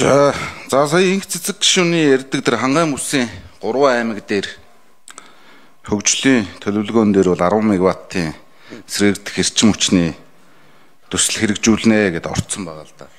За сая инх цэцэг гишүүний ярьдаг тэр Хангай мөсийн 3 аймаг дээр хөгжлийн төлөвлөгөөн дээр бол 10 мегаваттын сэргээгдэх эрчим хүчний төсөл хэрэгжүүлнэ гэдээ орцсон байгаа л да.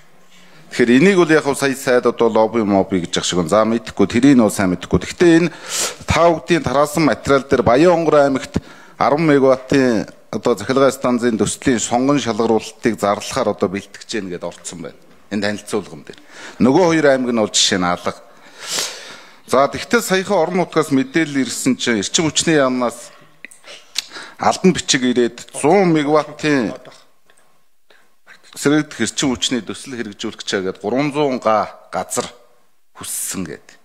Тэгэхээр энийг бол яг сая сайд одоо лобби моби гэж ах шиг. За мэдэхгүй, тэрийг нь бол сайн мэдэхгүй. Гэхдээ энэ та бүгдийн тараасан материал дээр Баян-Онгор аймагт 10 мегаваттын одоо цахилгаан станцын төслийн сонгон шалгаруулалтыг зарлахаар одоо бэлтгэж гэнэ гэдээ орцсон байна. Энэ танилцуулган дээр. Нөгөө хоёр аймаг нь бол жишээ нь алга. За тэгтэл саяхан орон нутгаас мэдээлэл ирсэн чинь эрчим хүчний яамнаас албан бичиг ирээд 100 мегаваттын сэргээгдэх эрчим хүчний төсөл хэрэгжүүлэх гэж гээд 300 га газар хүссэн гээд.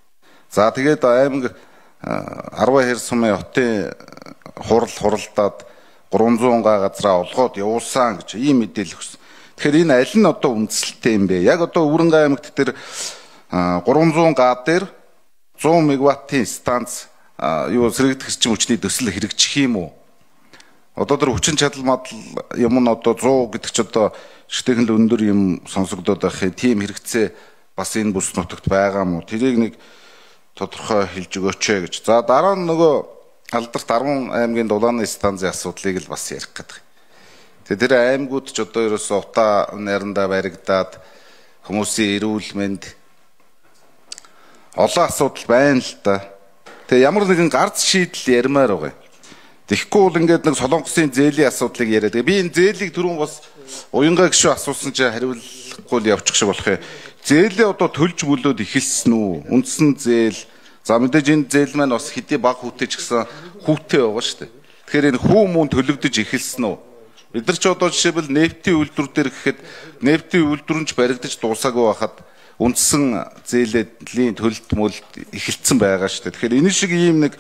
За тэгээд аймаг 12 сумын хотын хурал хуралдаад 300 га газраа олгоод явуулсан гэж ийм мэдээлэл өгсөн. Тэгэхээр энэ аль нь одоо үндэслэлтэй юм бэ? Яг одоо Өвөрөнгай аймагт тэр 300 га дээр 100 мегаваттын станц юу сэргээгдэх эрчим хүчний төсөл хэрэгжих юм уу? Одоо тэр хүчин чадал мадал юм нь одоо 100 гэдэг чи одоо шигтэйхэн л өндөр юм сонсогдоод байх юм. Тийм хэрэгцээ бас энэ бүс нутагт байгаа юм уу? Тэрийг нэг тодорхой хэлж өгөөч ээ гэж. За дараа нь нөгөө Алдарт 10 аймгийн дулааны станцын асуудлыг л бас ярих гэдэг. Тэгээ тэр аймагуд ч одоо ерөөсөө утаа найрандаа баригдаад хүмүүсийн эрүүл мэнд олон асуудал байна л да. Тэгээ ямар нэгэн гарц шийдэл ярмаар байгаа юм. Тэгэхгүй бол ингээд нэг Солонгосын зээлийн асуудлыг яриад. Би энэ зээлийг түрүүн бас уянгаа гişүү асуусан чи хариулахгүй л явчих шиг болох юм. Зээлээ одоо төлж мөлөөд эхэлсэн үү? Үндсэн зээл. За мэдээж энэ зээл маань бас хэдий бага хүүтэй ч гэсэн хүүтэй байгаа шүү дээ. Тэгэхээр энэ хүү мөн төлөгдөж эхэлсэн үү? Бид нар ч одоо жишээлбэл нефтийн үйлдвэр дээр гэхэд нефтийн үйлдвэр нь ч баригдаж дуусаагүй байхад үндсэн зээлэдлийн төлөлт мөлт эхэлсэн байгаа шүү дээ. Тэгэхээр энэ шиг ийм нэг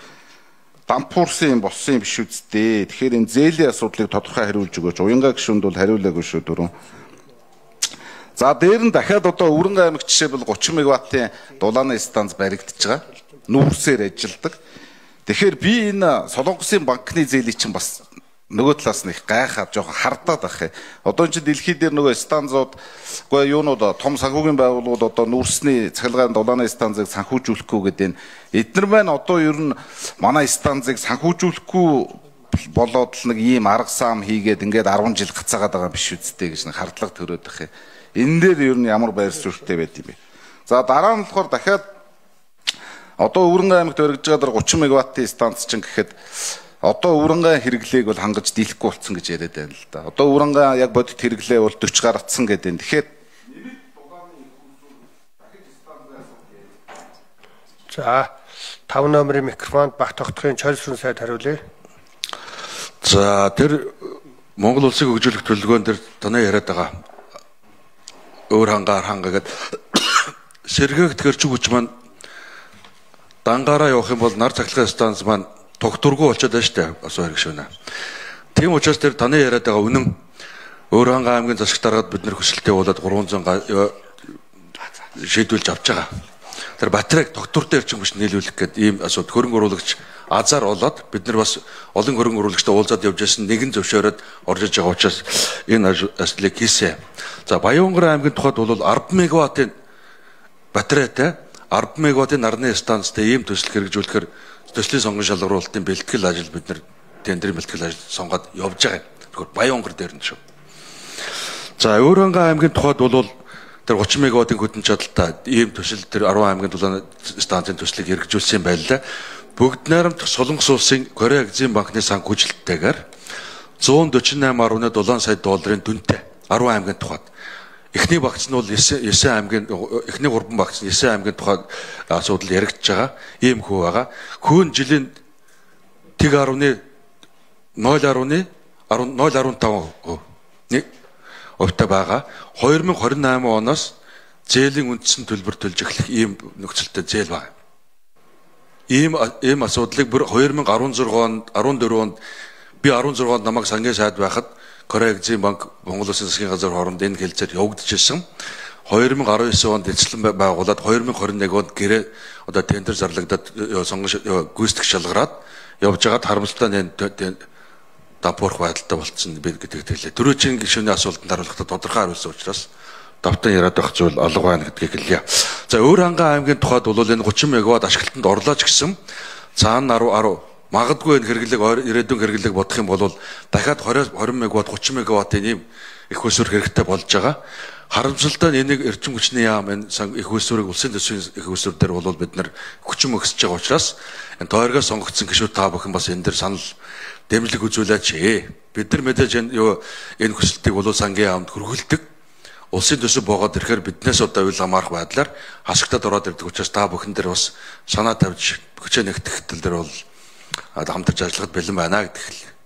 дампуурсан юм болсон юм биш үсттэй. Тэгэхээр энэ зээлийн асуудлыг тодорхой хариулж өгөөч. Уянгаа гишүүнд бол хариулаагүй шүү дөрөв. За дээр нь дахиад одоо Өвөрөнгай аймагт жишээлбэл 30 мегаваттын дулааны станц баригдаж байгаа. Нүүрсээр ажилладаг. Тэгэхээр би энэ Солонгосын банкны зээлийг чинь бас нөгөө талаас нь их гайхаад жоохон хардаад байх юм. Одоо энэ дэлхий дээр нөгөө станцууд үгүй юунууд том санхүүгийн байгууллагууд одоо нүүрсний цахилгаан дулааны станцыг санхүүжүүлэхгүй гэдэг энэ эднэр маань одоо ер нь манай станцыг санхүүжүүлэхгүй болоод л нэг ийм арга сам хийгээд ингээд 10 жил гацаагаад байгаа юм биш үсттэй гэж нэг хардлага төрөөд байх юм. Энэ дээр ер нь ямар байр суурьтай байд юм бэ? За дараа нь болохоор дахиад одоо Өвөрөнгай аймагт баригдаж байгаа 30 мегаваттын станц чинь гэхэд одоо Өвөрөнгай хэрэглээг бол хангаж дийлэхгүй болсон гэж яриад байна л да. Одоо Өвөрөнгай яг бодит хэрэглээ бол 40 гарцсан гэдэг. Тэгэхээр за 5 номерын микрофонд Бат тогтхын Чойрсүн сайд хариулъя. За тэр Монгол улсыг хөгжүүлэх төлөвлөгөөн дээр танай яриад байгаа өөр хангаар ханга гэдэг сэргээгдэх эрчим хүч маань дангаараа явах юм бол нар цахилгаан станц маань тогтворгүй болчиход байна шүү дээ. Асуу хэрэг шөнө. Тийм учраас тэр таны яриад байгаа үнэн Өөрхангай аймгийн засагт дараад бид нэр хүсэлтээ явуулаад 300 шийдвэлж авч байгаа. Тэр батарейг тогтвортой эрчим хүч нийлүүлэх гээд ийм асуудал хөрөнгө оруулагч азар болоод бид нар бас олон хөрөнгө оруулагчтай уулзаад явж байсан нэгэн зөвшөөрөөд орж иж байгаа учраас энэ ажлыг хийсэн. За Баян-Онгор аймгийн тухайд бол 10 мегаваттын батарейтай 10 мегаваттын нарны станцтай ийм төсөл хэрэгжүүлэхээр төслийн сонгон шалгаруулалтын бэлтгэл ажил бид нар тендерийн бэлтгэл ажил сонгоод явж байгаа юм. Тэгэхээр Баян-Онгор дээр нь шүү. За Өөрхангай аймгийн тухайд бол тэр 30 мегаваттын хөдөн чадaltaй ийм төсөл тэр 10 аймгийн дулааны станцын төслийг хэрэгжүүлсэн байлаа. Бүгд найрамдах Солонгос улсын Корея Экзим банкны санхүүжилттэйгээр 148.7 сая долларын дүнтэй 10 аймгийн тухайд. Эхний багц нь бол 9 аймгийн эхний 3 багц нь 9 аймгийн тухайд асуудал яригдж байгаа. Ийм хүү байгаа. Хөөн жилийн тэг 0.0.0.15% нэг хувьтай байгаа. 2028 оноос зээлийн үндсэн төлбөр төлж эхлэх ийм нөхцөлтэй зээл байна. Ийм асуудлыг бүр 2016 онд 14 онд би 16 онд намайг сангийн сайд байхад Корея Экзим банк Монгол Улсын засгийн газар хооронд энэ хэлцээр явагдчихсан. 2019 онд эцэслэн байгуулад 2021 онд гэрээ одоо тендер зарлагдаад сонгон гүйцэтгэх шалгараад явж байгаад харамсалтай нь энэ дампуурах байдалтай болцсон гэдэг хэлээ. Түрүүчийн гишүүний асуултанд хариулахдаа тодорхой хариулсан учраас давтан яриад байх зүйл алга байна гэдгийг хэлье. За өөр хангай аймгийн тухайд бол энэ 30 мегаватт ашиглалтанд орлоо ч гэсэн цаана 10 магадгүй энэ хэрэглээг ирээдүйн хэрэглээг бодох юм бол дахиад 20 мегаватт 30 мегаваттын ийм их усүр хэрэгтэй болж байгаа. Харамсалтай нь энийг эрчим хүчний яам энэ их усүрийг улсын төсвийн их усүр дээр бол бид нар хүчин өгсөж байгаа учраас энэ тойргоос сонгогдсон гишүүд та бүхэн бас энэ дээр санал дэмжлэг үзүүлээч. Бид нар мэдээж энэ юу энэ хүсэлтийг бол сангийн яамд хөргөлдөг. Улсын төсөв богоод ирэхээр биднээс одоо үйл хамаарах байдлаар хасагтад ороод ирдэг учраас та бүхэн дээр бас санаа тавьж хүчээ нэгтгэх тал дээр бол хамтарч ажиллахад бэлэн байна гэдэг л